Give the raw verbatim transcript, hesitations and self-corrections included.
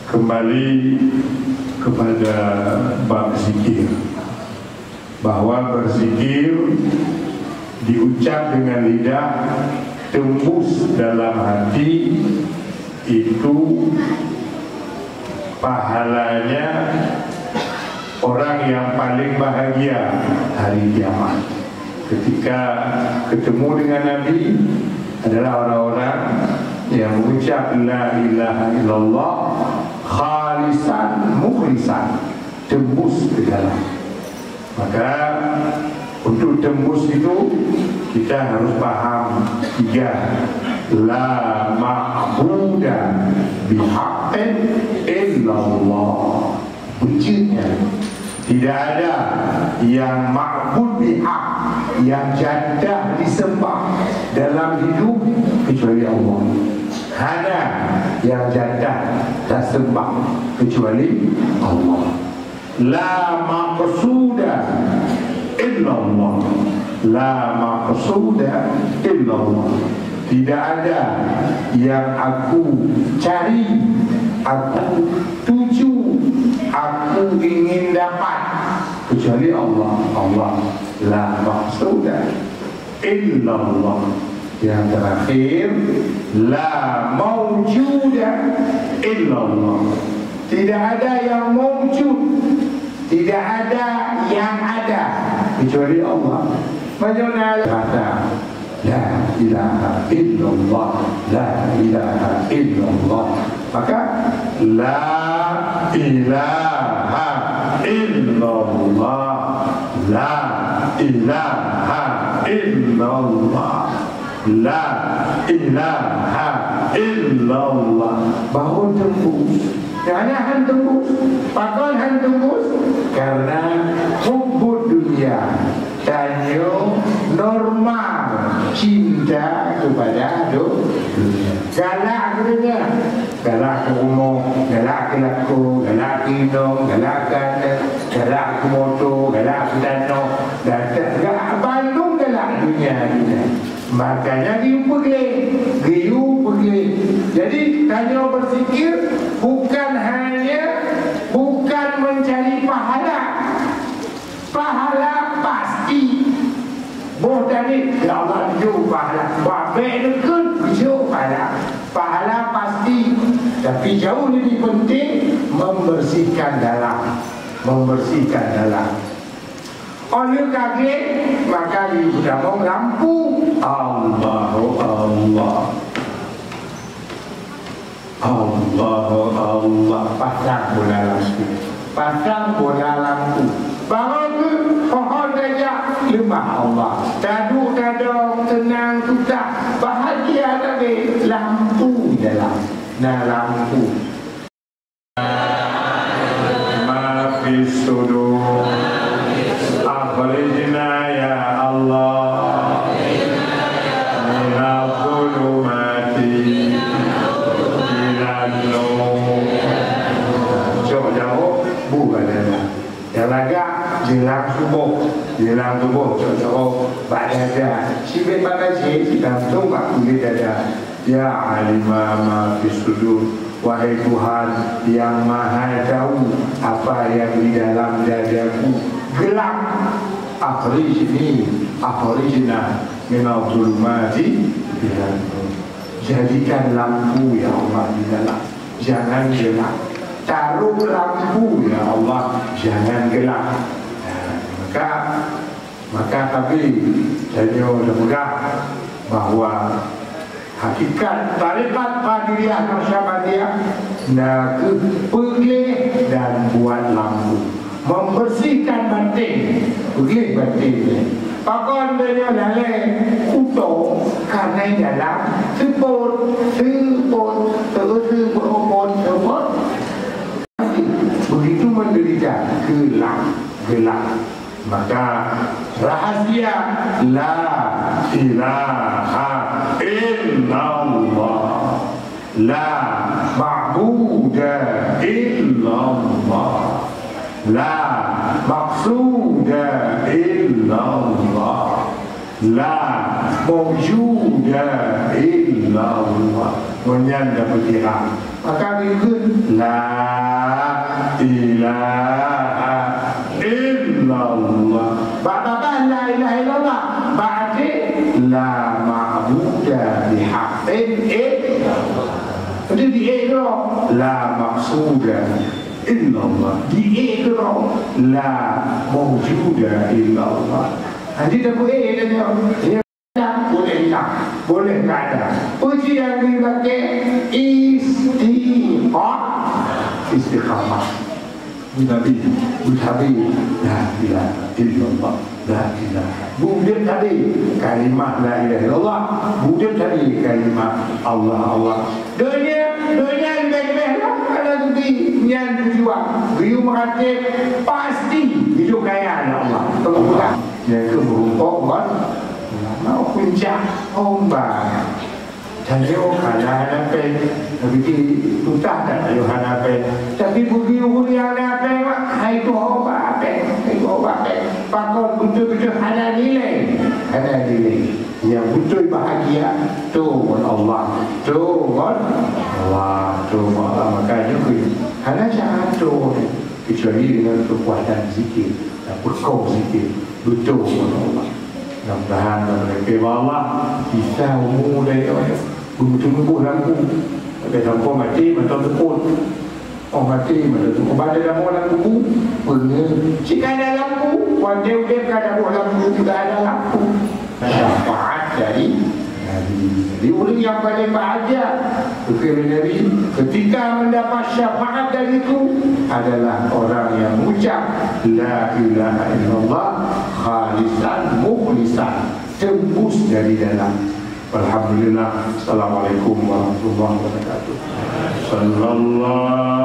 Kembali kepada bab zikir, bahwa berzikir diucap dengan lidah, tembus dalam hati, itu pahalanya orang yang paling bahagia hari kiamat. Ketika ketemu dengan Nabi adalah orang-orang yang mengucap la ilaha illallah khalisan mukhlisan, tembus ke dalam. Maka untuk tembus itu kita harus paham tiga. La ma'buda bihaqqin illallah. Kuncinya, tidak ada yang ma'bud bihaq, yang jadah disembah dalam hidup kecuali Allah. Hana yang jadah tasembah kecuali Allah. La maqsuda illallah. La maqsuda illallah. Tidak ada yang aku cari, aku tuju, aku ingin dapat kecuali Allah. Allah. La maqsuda illallah. Yang terakhir, la maujuda illallah. Tidak ada yang maujud, tidak ada yang ada kecuali Allah. Meunyoe na kata la ilaha illallah, la ilaha illallah, maka la ilaha illallah, la ilaha illallah, la ilaha illallah. Baru tembus. Karena han tembus. Pakon han tembus? Karena hubbud dunia. Tanyoe normal cinta kepada du-, dunia. Galak keu dunia. Galak keu rumoh, galak keu lakoe, galak keu inong, galak keu aneuk, galak keu moto, galak keu tanoh, dan galak bandum galak dunia, dunia. Makanya geuyue peugleh, geuyue peugleh. Jadi, tanyoe berzikir bukan hanya, bukan mencari pahala. Pahala pasti. Boh tadi, "Ya Allah, jok pahala." Babek neukheun, jok pahala. Pahala pasti. Tapi jauh lebih penting, membersihkan dalam. Membersihkan dalam. Óh lheueh ka gleh, maka geuyue peutamong lampu. Allahu Allah. Allahu Allah. Pasang bola lampu. Pasang bola lampu. Barô keuh pohon gajah leumah Allah. Taduek tadong, teunang, tutah, bahagia sabe. Lampu di dalam. Na lampu. Ma fis sudur. Akhrijna ya Allah minaz zulumati ilan nur. Cok jaroe, bu bak dada. Nyang lagak, jeulang tuboh. Jeulang tuboh, cok jaroe bak dada. Sibék bak gaséh, sigantung bak kulét dada. Ya Alima ma fis sudur, wahai Tuhan yang Maha Tahu apa yang di dalam dadaku, gelap. Akhrijni, akhrijna minaz zulumati ilan nur. Jadikan lampu, ya Allah, di dalam. Jangan gelap. Taruh lampu, ya Allah, jangan gelap. Nah, maka Maka sabe tanyoe tapeugah bahwa hakikat tarekat Qadiriyah Naqsyabandiyah na kheueh peugleh dan buat lampu, membersihkan batin, peugleh batin. Pakon tanyoe lalée kuto, karena dalam seupôt, seupôt, seupôt, seupôt, seupôt. Begitu menderita, gelap, gelap. Maka rahasia la ilaha illallah, la ma'buda illallah, la maqsuda illallah, La maujuda illallah. Ngon nyan tapeugah. Maka geukheun, "La ilaha illallah." Bak babah la ilaha illallah, bak até, "La ma'buda bihaqqin illallah." Jadi di-e keudroe, "La maqsuda illallah." Di-e keudroe, "La maujuda illallah." Jadi tapeue-e tanyoe. Boleh hilang, boleh tak ada. Puji yang dipakai istiqamah. Istiqamah. Nabi, Nabi, la ilaha illallah, la ilaha. Budek tadi kalimah la ilaha illallah, budek tadi kalimah Allah, Allah. Dunia, dunia lebih-lebih lah kalau nanti nyan tujuan. Geuyue meuratéb pasti geuyue kaya, ya Allah. Tolong pegang. Nyang keu meurumpok ngon ulama puncak homba. Tanyoe hana hana péng, tapi di tutah tanyoe hana péng. Tapi bagi ureueng nyang hana péng, hai tu homba péng, hai tu homba péng. Pakon beutôi-beutôi hana nilai, hana nilai. Nyang beutôi bahagia, tu ngon Allah, tu ngon Allah, tu ngon Allah. Makanya hana cara tu. Kecuali dengan kekuatan zikir, dan peukoh zikir, beutôi ngon Allah. Mudah-mudahan meulakée bak Allah, gisa umu lé, beumeuteumeuboh lam kubu. Tapi sampoe maté mantong seupôt. Oh, maté mantong seupôt. Pada lam kubu, peue? Cit ka na lampu, watée udeb ka na boh lampu, sudah ada lampu. Syafaat dari Nabi. Jadi, ureueng nyang paling bahagia, kheun Nabi, "Ketika mendapat syafaat dariku adalah orang yang mengucap la ilaha illallah khalisan mukhlisan, tembus dari dalam." Alhamdulillah. Assalamualaikum warahmatullahi wabarakatuh. Sallallahu